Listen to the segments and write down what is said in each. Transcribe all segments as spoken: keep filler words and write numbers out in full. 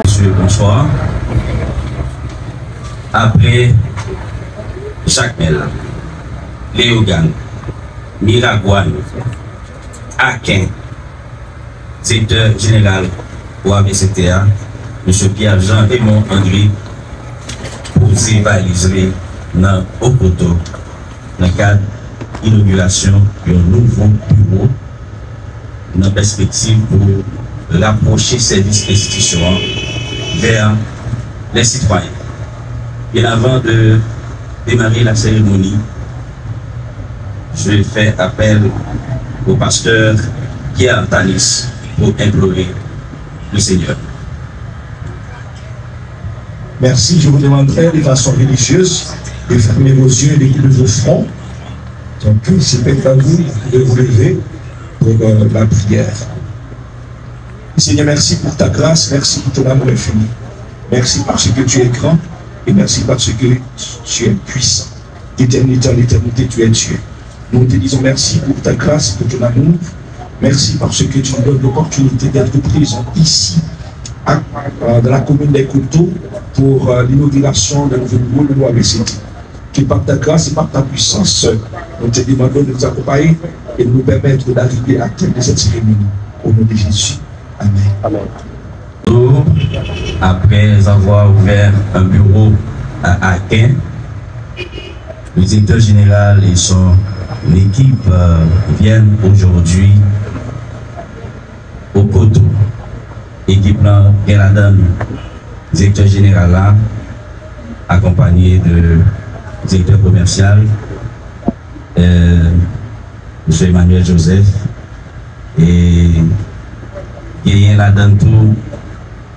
Mesye, bonswa. Apre Jakmèl, Leyogàn, Miragwàn, Aken, direktè jeneral O A V C T a, mesye Pierre Jean Raymond André, poze valiz li nan Okoto nan kad inogirasyon yon nouvo biwo nan pèspektiv pou rapwoche sèvis enstitisyon an vè lè sitwayen. Bien avant de démarrer la cérémonie, je fais appel au pasteur Pierre Tanis pour implorer le Seigneur. Merci. Je vous demanderai de façon religieuse de fermer vos yeux et de couvrir vos fronts. Donc, que ce peuple à vous de vous lever pour euh, la prière. Seigneur, merci pour ta grâce, merci pour ton amour infini. Merci parce que tu es grand et merci parce que tu es puissant. D'éternité en éternité, tu es Dieu. Nous te disons merci pour ta grâce et pour ton amour. Merci parce que tu nous donnes l'opportunité d'être présents ici à, euh, dans la commune des Coteaux pour euh, l'inauguration d'un nouveau bureau de l'O A V C T. Que par ta grâce et par ta puissance, nous te demandons de nous accompagner et de nous permettre d'arriver à terme de cette cérémonie. Au nom de Jésus. Amen. Après avoir ouvert un bureau à Aken, le directeur général et son équipe euh, viennent aujourd'hui au Koto. Ekip lan gen ladan l direktè jeneral la, akonpanye de direktè komèsyal, euh, mesye Emmanuel Joseph, e genyen ladan l tou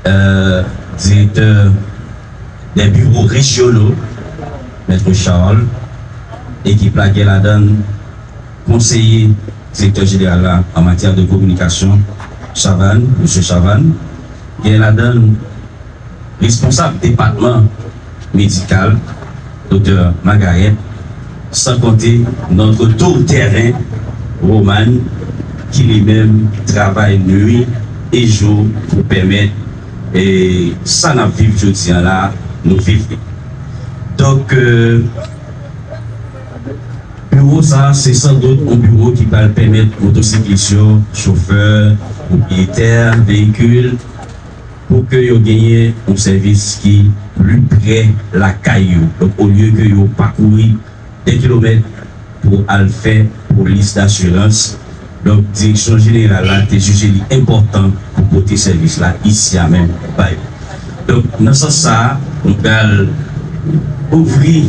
euh, direktè des bureaux régionaux, Mèt Charles, ekip la gen ladan l konseye direktè jeneral la an matyè de kominikasyon, Chavannes, mesye Chavannes, gen ladan l responsab depatman medikal, Doktè Magaret, sans compter notre tour terrain, Roman, ki li menm travay nwi e jou pou pèmèt e sa n ap viv jodi a la, nou viv li. Donk, euh, biwo sa a, se san dout yon biwo ki pral pèmèt motosiklis yo, chofè, pwopriyetè veyikil, pou ke yo genyen yon sèvis ki pli pre lakay yo. Donk, olye ke yo pakouri de kilomèt pou al fè polis dasirans, donk, direksyon jeneral la te jije li enpòtan pou pote sèvis la isi a menm ba yo. Donk, nan sans sa a, nou pral ouvri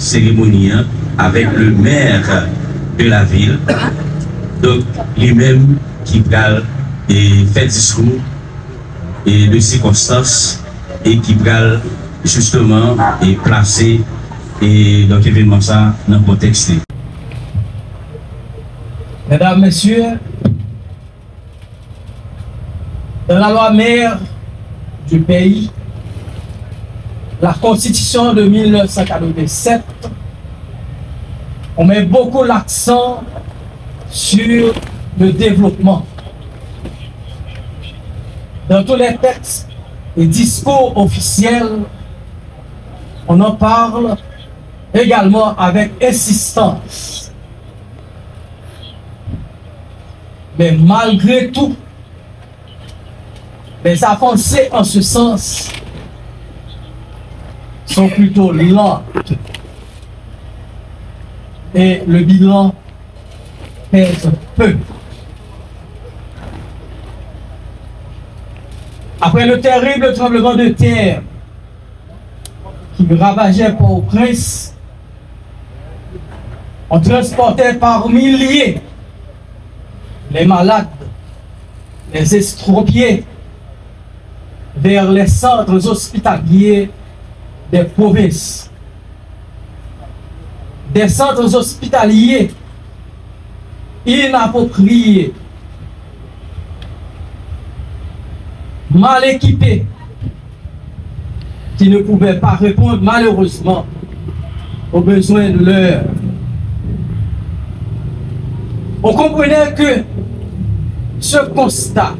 seremoni an avèk le maire de la ville, donk, li menm ki pral, e, fè diskou e de sikonstans e ki pral jisteman e plase e donk evènman sa nan kontèks li. Mesdames, Messieurs, dans la loi mère du pays, la Constitution de mille neuf cent quatre-vingt-sept, on met beaucoup l'accent sur le développement. Dans tous les textes et discours officiels, on en parle également avec insistance. Mais malgré tout, les avancées en ce sens sont plutôt lentes et le bilan pèse peu. Après le terrible tremblement de terre qui ravageait Port-au-Prince, on transportait par milliers les malades, les estropiés vers les centres hospitaliers des provinces. Des centres hospitaliers inappropriés, mal équipés, qui ne pouvaient pas répondre malheureusement aux besoins de l'heure. On comprenait que ce constat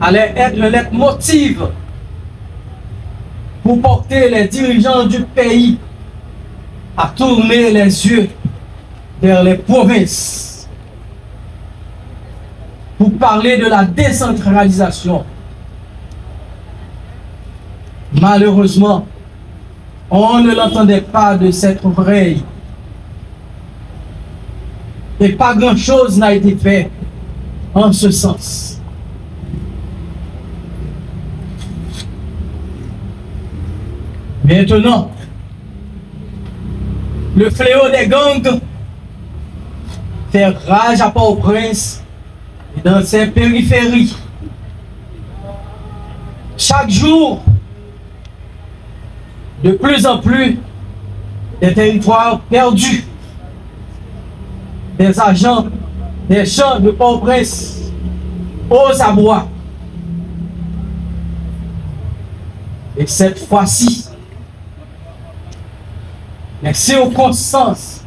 allait être le leitmotiv pour porter les dirigeants du pays à tourner les yeux vers les provinces pour parler de la décentralisation. Malheureusement, on ne l'entendait pas de cette oreille. Et pas grand-chose n'a été fait en ce sens. Maintenant, le fléau des gangs fait rage à Port-au-Prince et dans ses périphéries. Chaque jour, de plus en plus, des territoires perdus, des agents, des gens de Port-au-Prince aux abois. Et cette fois-ci, les circonstances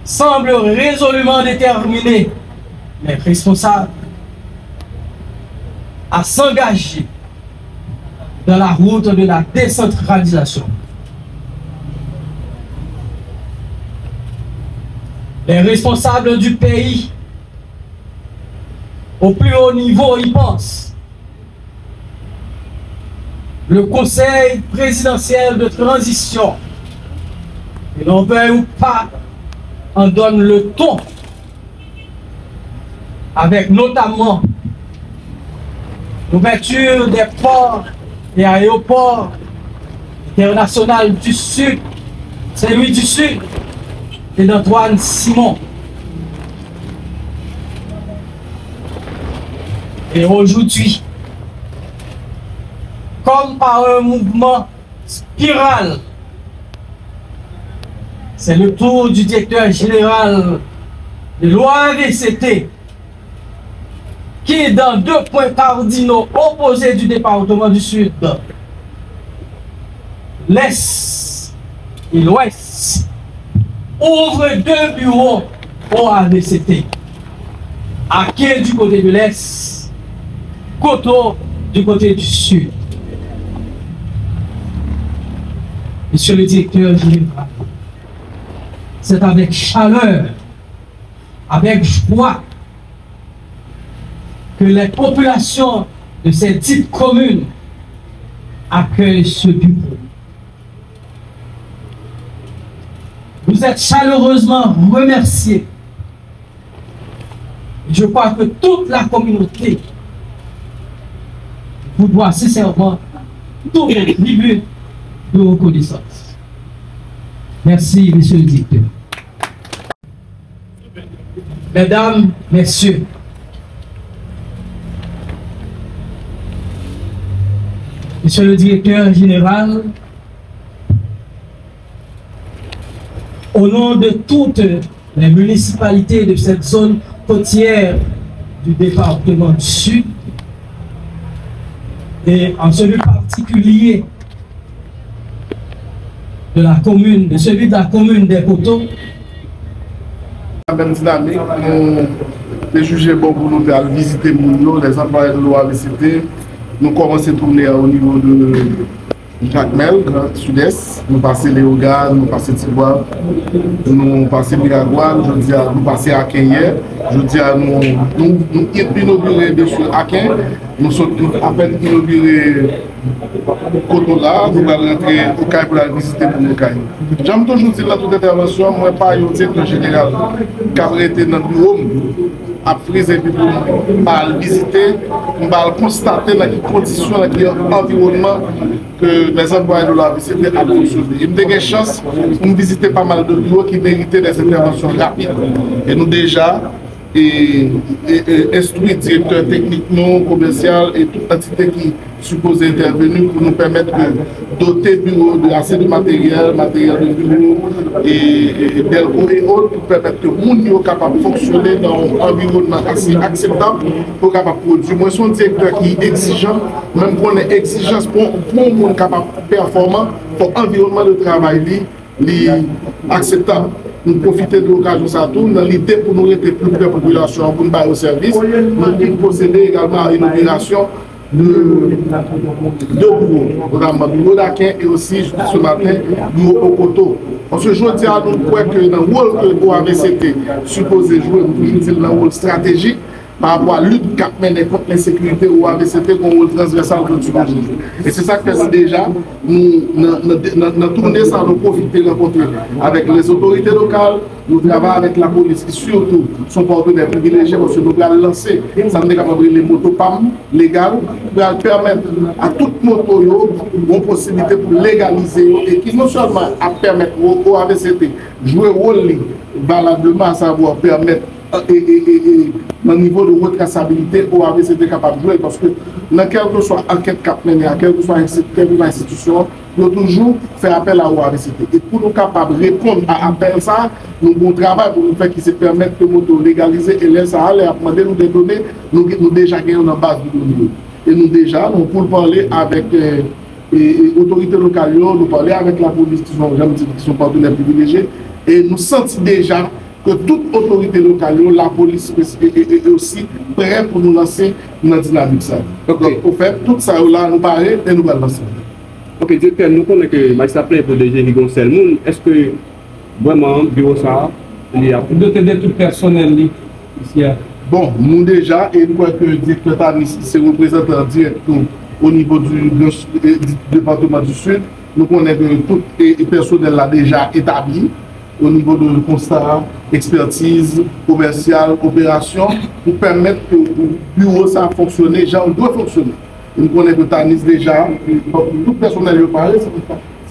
semblent résolument déterminer les responsables à s'engager dans la route de la décentralisation. Les responsables du pays, au plus haut niveau, y pensent. Le Conseil présidentiel de transition, que l'on veuille ou pas, en donne le ton, avec notamment l'ouverture des ports et aéroports internationaux du Sud, Saint-Louis du Sud et d'Antoine Simon. Et aujourd'hui, comme par un mouvement spiral, c'est le tour du directeur général de l'O A V C T, qui, dans deux points cardinaux opposés du département du Sud, l'Est et l'Ouest, ouvre deux bureaux O A V C T. Aké du côté de l'Est, Koto du côté du Sud. Monsieur le directeur général, c'est avec chaleur, avec joie que les populations de ces dites communes accueillent ce bureau. Vous êtes chaleureusement remerciés. Je crois que toute la communauté vous doit sincèrement tous nos tribus de reconnaissance. Merci, monsieur le directeur. Mesdames, Messieurs, Monsieur le directeur général, au nom de toutes les municipalités de cette zone côtière du département du Sud, et en celui particulier de la commune, de celui de la commune des Coteaux. Menm dinamik, nou te jije bon pou nou te al vizite moun yo, les employés de l'O A V C T. Nou kòmanse tounen o nivo de Jakmèl, Gran Sidès, nou pase Leyogàn, nou pase Tigwav, nou pase Miragwàn, jodi a nou pase Aken yè. Jodi a nou, nou, nou inogire de Aken, nou sot, nou apèn inogire Koto la, nou pral rantre Okay pou n al vizite moun Okay. Jan m toujou di l nan tout entèvansyon, mwen pa yon direktè jeneral k ap rete nan biwo m, ap frize epi pou m pa al vizite, m pa al konstate nan ki kondisyon, nan ki anviwònman ke les employés de l'O A V C T ap fonksyone. E m te gen chans pou m vizite pa mal de biwo ki merite des entèvansyon rapid. E nou deja e, e, e enstwi direktè teknik nou, komèsyal e tout antite ki sipoze entèveni pou nou pèmèt ke dote biwo de ase de materyèl, materyèl de biwo, e, e, e dèlko e ot, pou pèmèt ke moun yo kapab fonksyone nan yon anviwònman ase akseptab pou kapab pwodui. Mwen se yon direktè ki egzijan, men m konnen egzijans pou, pou yon moun kapab pèfòman, fòk anviwònman de travay li li akseptab. Nou pwofite de okazyon sa tou, nan lide pou nou rete pli pre popilasyon an, pou n ba yo sèvis, nou vin pwosede egalman a inogerasyon de, de biwo, notamman biwo Daken e osi, se maten, biwo Okoto. Paske jodi a, nou kwè ke nan wòl ke O A V C T sipoze jwe, nou toujou di l nan wòl estratejik, pa rapò a lit k ap mennen kont ensekirite, O A V C T gen yon wòl transvèsal ke l sipoze jwe. E se sa k fè nou deja, nou, nan, nan, nan, nan toune sa, nou pwofite rankontre avèk lezotorite lokal, nou travay avèk lapolis ki sitou se yon patnè privilejye, paske nou pral lanse sa nou te kapab rele moto pam legal, pral pèmèt a tout moto yo yon posiblite pou legalize yo e ki non sèlman ap pèmèt O A V C T jwe wòl li valableman, asavwa pèmèt e, e, e, e, nan nivo de retrasabilite, O A V C T kapab jwe l, paske nan kèlkeswa ankèt k ap mennen a kèlkeswa ensti-, kèlkeswa enstitisyon, yo toujou fè apèl a O A V C T. E pou nou kapab reponn a apèl sa a, nou gen yon travay pou nou fè ki se pèmèt ke moto legalize, e lè sa a, lè y ap mande nou de done, nou, gen- nou deja gen yo nan baz de done yo. E nou deja, nou pou l pale avèk, e, e, e, otorite lokal yo, nou pale avèk lapolis ki se yon, jan m di, ki se yon patnè privilejye, e nou santi deja ke tout otorite lokal yo, lapolis e, e, e, e osi prè pou nou lanse nan dinamik sa. Ok. Donk, ofèt, tout sa yo la, nou pare e nou pral lanse. Ok, direktè, nou konnen ke majistra plenyen pou D G li gon sèl moun. Èske vrèman biwo sa a, li ap Li dote de tout pèsonèl li isi a. Bon, nou deja, e m kwè ke direktè Tanis se reprezantan dirèk nou o nivo di, di, di depatman di Sid. Nou konnen ke tout e, e pèsonèl la deja etabli o nivo de konsta, ekspètiz, komèsyal, operasyon, pou pèmèt ke biwo sa a fonksyone jan l dwe fonksyone. E m konnen ke Tanis deja, tout pèsonèl yo pare, si,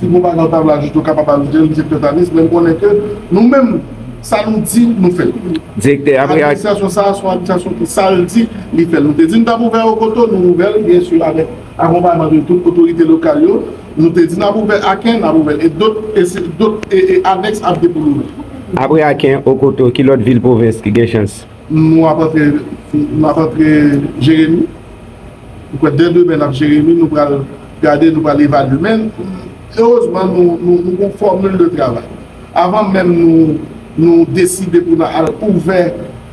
si gon bagay ou ta vle ajoute, ou kapab ajoute l, direktè Tanis, men m konnen ke nou menm, sa nou di, nou fè l. Direktè, apre ak- Administrasyon sa a, se yon administrasyon ki sa l di, li fè l. Nou te di nou t ap ouvè Okoto, nou ouvè l, byen si, avèk akonpayman de tout otorite lokal yo. Nou te di n ap ouvè Aken, n ap ouvè l. E dòt, e se, dòt, e, e anèks ap gen pou l ouvè. Apre Aken, Okoto, ki lòt vil pwovens ki gen chans? Nou ap antre, n ap antre Jeremi. M kwè dè demen n ap Jeremi, nou pral gade, nou pral evalye. Men, erezman, nou, nou, nou gon fòmil de travay. Avan menm nou, nou deside pou n al ouvè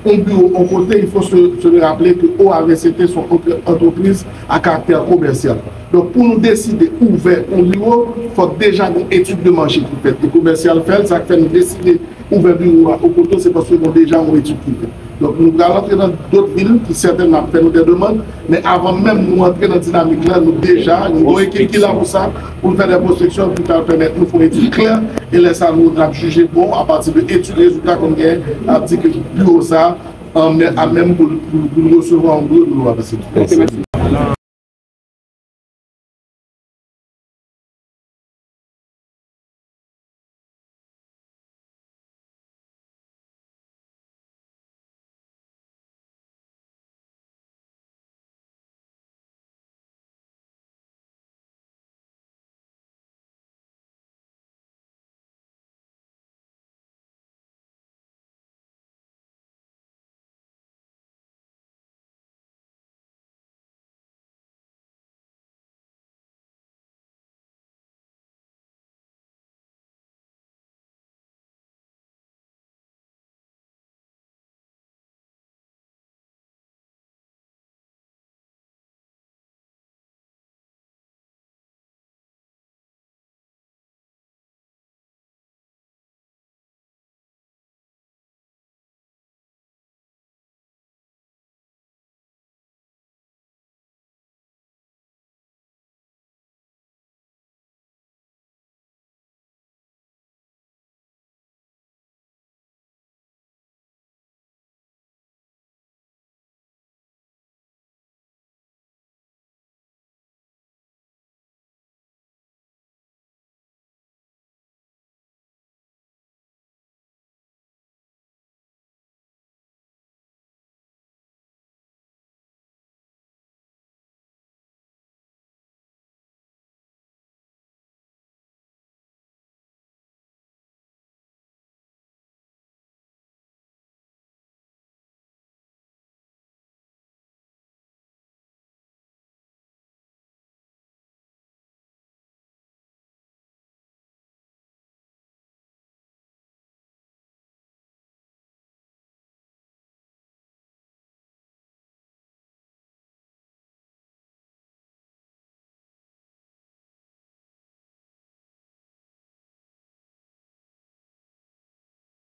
yon biwo yon kote, il faut se, se le rappeler que O A V C T se yon antre- antrepriz a karaktè komèsyal. Donk, pou nou deside ouvè yon biwo, fòk deja gon etid de mache ki fèt. E komèsyal fè l, sa k fè nou deside ouvè biwo a Okoto, se paske gon deja yon etid ki fèt. Donk, nou pral antre nan dòt vil ki sètènman ap fè nou dè demann, men avan menm nou antre nan dinamik la, nou deja, nou gon ekip ki la pou sa, pou n fè dè pwospeksyon ki pral pèmèt nou fè yon etid klè, e lè sa nou, n ap jije bon apati de etid rezilta ke n genyen, ap di ke biwo sa a, an, men, a menm pou, pou, pou l resevwa yon gwo dlo avèk se. Ok, mèsi.